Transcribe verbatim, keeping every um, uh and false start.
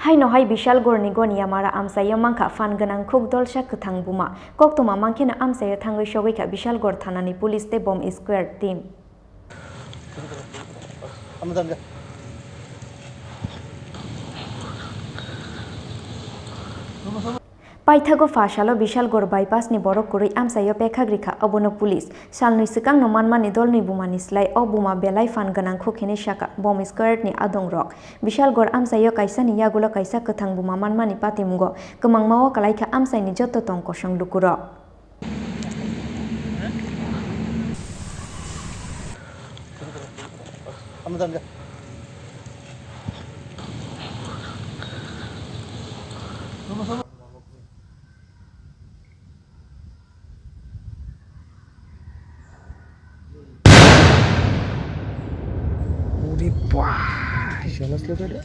Haino hai Bishalgorni Goniamara amchaio mankha phan gwnang khuk dolsa kwthang buma. Koktwma mankheno amchaio thangwi sogwi kha Bishalgor thanani police tei bomb squad team. Paithago pha salo Bishalgor bypass ni borok kwrwi amchaio pekhak rikha, obono police. Salnwi swkangno manmani dolnwi bumani slai o buma belai phan gwnang khuk hinwi sakha bomb squad ni adongrok. Bishalgor amchaio kaisani yagulo kaisa kwthang buma manmani patimungo kwmangma o kwlaikha amchaini joto tong kosong lukurok. Uri bwah, jealous le bede.